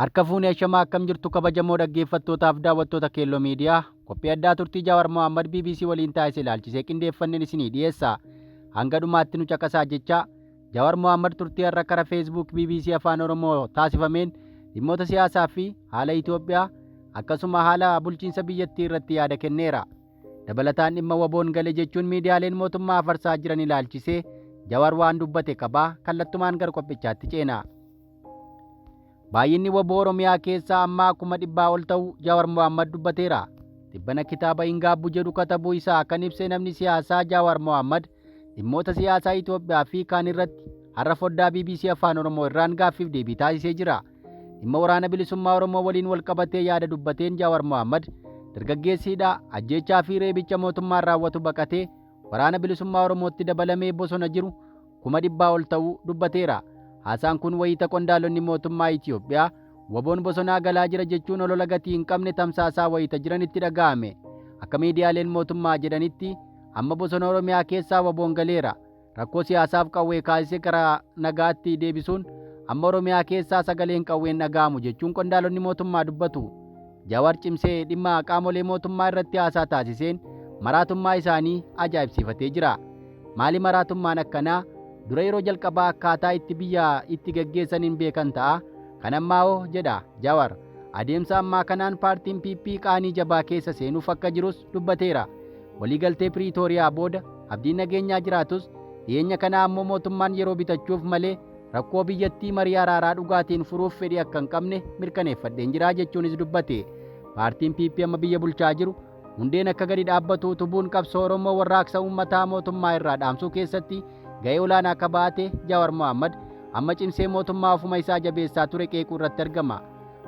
Harka fuunee ashamaa akkam jirtu kabajamoo dhaggeeffattootaaf daawwattoota Keelloo Miidiyaa qophii addaa turtii Jawaar Mohaammed BBC waliin taasise ilaalchisee qindeeffanneen isinii dhiyeessa. Hanga dhumaatti nu caqasaa jechaa Jawaar Mohaammed turtii har'a kara Facebook BBC Afaan Oromoo taasifameen dhimmoota siyaasaa fi haala Itoophiyaa akkasuma haala bulchiinsa biyyattii irratti yaada kenneera. Dabalataan dhimma waboon gale jechuun miidiyaaleen mootummaa afarsaa jiran ilaalchisee Jawaar waan dubbate qabaa kallattumaan gara qophichaatti ceena. Baay'inni waboo Oromiyaa keessaa ammaa 100,000 ol ta'uu Jawaar Mohaammed dubbateera. Tibbana kitaaba hin gaabbu jedhu katabuu isaa kan ibse namni siyaasaa Jawaar Mohaammed dhimmoota siyaasaa Itoophiyaa fi kaan irratti har'a foddaa BBC Afaan Oromoo irraan gaaffiif deebii taasisee jira. Dhimma waraana bilisummaa Oromoo waliin wal qabatee yaada dubbateen Jawaar Mohaammed dargaggeessi hidhaa ajjeechaa fi reebicha mootummaan raawwatu baqatee waraana bilisummaa Oromootti dabalamee bosona jiru 100,000 ol ta'uu dubbateera. Haasaan kun wayita qondaalonni mootummaa Itoophiyaa waboon bosonaa galaa jira jechuun olola gatii hin qabne tamsaasaa wayita jiranitti dhaga'ame. Akka miidiyaaleen mootummaa jedhanitti amma bosona Oromiyaa keessaa waboon galeera. Rakkoo siyaasaaf qawwee kaasise gara nagaatti deebisuun amma Oromiyaa keessaa sagaleen qawween dhaga'amu jechuun qondaalonni mootummaa dubbatu. Jawaar cimsee dhimma qaamolee mootummaa irratti haasaa taasiseen maraatummaa isaanii ajaa'ibsiifatee jira. Maali maraatummaan akkanaa? Dura yeroo jalqabaa akkaataa itti biyya itti geggeessan hin beekan ta'a. Kan ammaa hoo jedha Jawaar. Adeemsa ammaa kanaan paartiin PP qaanii jabaa keessa seenuuf akka jirus dubbateera. Waliigaltee Piriitooriyaa booda abdiin nageenyaa jiraatus dhiyeenya kana ammoo mootummaan yeroo bitachuuf malee rakkoo biyyattii marii araaraa dhugaatiin furuuf fedhii akka hin qabne mirkaneeffadheen jira jechuunis dubbate. Paartiin PP amma biyya bulchaa jiru hundeen akka gadi dhaabbatu utubuun qabsoo Oromoo warraaqsa uummataa mootummaa irraa dhaamsuu keessatti ga'ee olaanaa akka baate Jawaar Mohaammed amma cimsee mootummaa ofuma isaa jabeessaa ture qeequu irratti argama.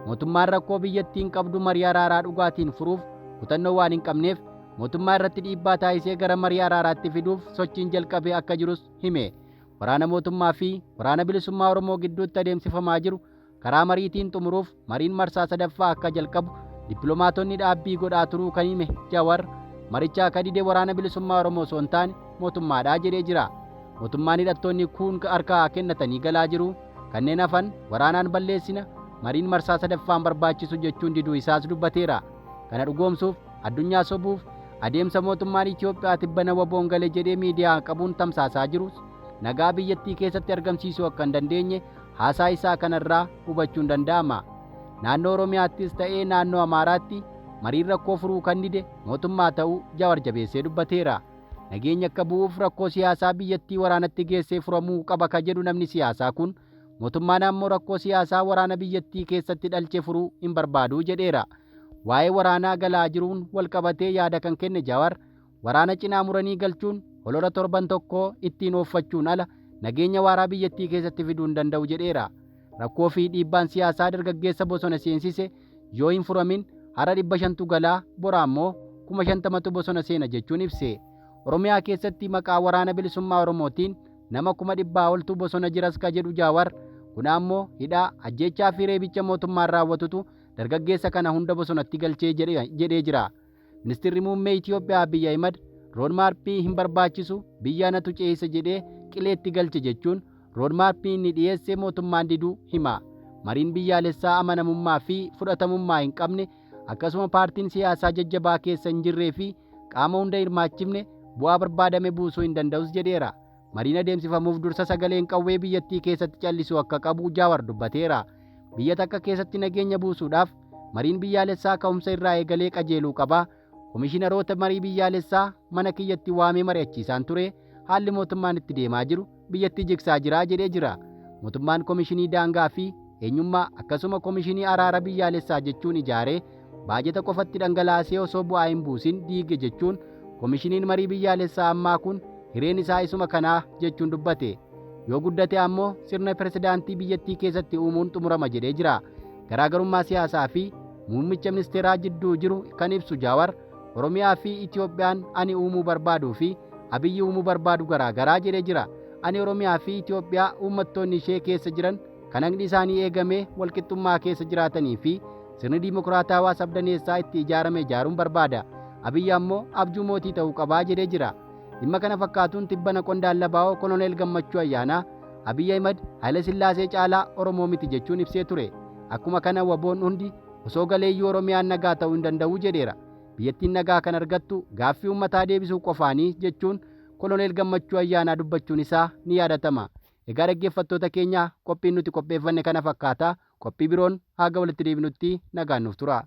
Mootummaan rakkoo biyyattiin qabdu marii araaraa dhugaatiin furuuf kutannoo waan hin qabneef mootummaa irratti dhiibbaa taasisee gara marii araaraatti fiduuf sochiin jalqabee akka jirus hime. Waraana mootummaa fi waraana bilisummaa Oromoo gidduutti adeemsifamaa jiru karaa mariitiin xumuruuf mariin marsaa sadaffaa akka jalqabu dippiloomaatonni dhaabbii godhaa turuu kan hime Jawaar maricha akka dide waraana bilisummaa Oromoo osoo hin taane mootummaadhaa jedhee jira. Mootummaan hidhattoonni kuun harkaa kennatanii galaa jiru kanneen hafan waraanaan balleessina mariin marsaa sadaffaan barbaachisu jechuun diduu isaas dubbateera. Kana dhugoomsuuf addunyaa sobuuf adeemsa mootummaan Itoophiyaa tibbana waboon gale jedhee miidiyaa qabuun tamsaasaa jirus nagaa biyyattii keessatti argamsiisuu akka hin dandeenye haasaa isaa kanarraa hubachuun danda'ama. Naannoo Oromiyaattis ta'ee naannoo Amaaraatti mariin rakkoo furuu kan dide mootummaa ta'uu Jawaar jabeessee dubbateera. Nageenya akka bu'uuf rakkoo siyaasaa biyyattii waraanatti geessee furamuu qaba ka jedhu namni siyaasaa kun mootummaan ammoo rakkoo siyaasaa waraana biyyattii keessatti dhalche furuu hin barbaadu jedheera. Waa'ee waraanaa galaa jiruun wal qabatee yaada kan kenne Jawaar waraana cinaa muranii galchuun olola torban tokkoo ittiin ooffachuun ala nageenya waaraa biyyattii keessatti fiduu hin danda'u jedheera. Rakkoo fi dhiibbaan siyaasaa dargaggeessa bosona seensise yoo hin furamin har'a 500 galaa bora ammoo 50,000 bosona seena jechuun ibse. Oromiyaa keessatti maqaa waraana bilisummaa Oromootiin nama 100,000 oltu bosona jiras ka jedhu Jawaar kun ammoo hidhaa ajjeechaa fi reebicha mootummaan raawwatutu dargaggeessa kana hunda bosonatti galchee jedhee jira. Ministeerri muummee Itoophiyaa Abiy Ahimad roodmaappii hin barbaachisu biyya anatu ce'isa jedhee qileetti galche jechuun roodmaappii inni dhiyeesse mootummaan diduu hima. Mariin biyyaalessaa amanamummaa fi fudhatamummaa hin qabne akkasuma paartiin siyaasaa jajjabaa keessa hin jirree fi qaama hunda hirmaachifne bu'aa barbaadame buusuu hin danda'us jedheera. Mariin adeemsifamuuf dursa sagaleen qawwee biyyattii keessatti callisuu akka qabu Jawaar dubbateera. Biyya takka keessatti nageenya buusuudhaaf mariin biyyaalessaa ka'umsa irraa eegalee qajeeluu qaba. Komishinaroota marii biyyaalessaa mana kiyyatti waamee mari'achiisaan ture haalli mootummaan itti deemaa jiru biyyattii jigsaa jira jedhee jira. Mootummaan komishinii daangaa fi eenyummaa akkasuma komishinii araara biyyaalessaa jechuun ijaaree baajeta qofatti dhangalaasee osoo bu'aa hin buusin diige jechuun komishiniin marii biyyaalessaa ammaa kun hireen isaa isuma kanaa jechuun dubbate. Yoo guddate ammoo sirna pirezidaantii biyyattii keessatti uumuun xumurama jedhee jira. Garaagarummaa siyaasaa fi muummicha ministeeraa jidduu jiru kan ibsu Jawaar Oromiyaa fi Itoophiyaan ani uumuu barbaaduu fi Abiyyi uumuu barbaadu garaagaraa jedhee jira. Ani Oromiyaa fi Itoophiyaa uummattoonni ishee keessa jiran kan haqni isaanii eegamee walqixxummaa keessa jiraatanii fi sirni diimokiraatawaa sabdaneessaa itti ijaarame ijaaruun barbaada. Abiyyi ammoo abjuu mootii ta'uu qabaa jedhee jira. Dhimma kana fakkaatuun tibbana qondaala baa'oo Koloneel Gammachuu Ayyaanaa Abiy Ahimad Haayile Sillaasee caalaa Oromoo miti jechuun ibsee ture. Akkuma kana WBOn hundi osoo galeeyyuu Oromiyaan nagaa ta'uu hin danda'u jedheera. Biyyattiin nagaa kan argattu gaaffii uummataa deebisuu qofaanii jechuun Koloneel Gammachuu Ayyaanaa dubbachuun isaa ni yaadatama. Egaa dhaggeeffattoota keenya, qophiin nuti qopheeffanne kana fakkaata. Qophii biroon haga walitti deebinutti nagaan nuuf tura.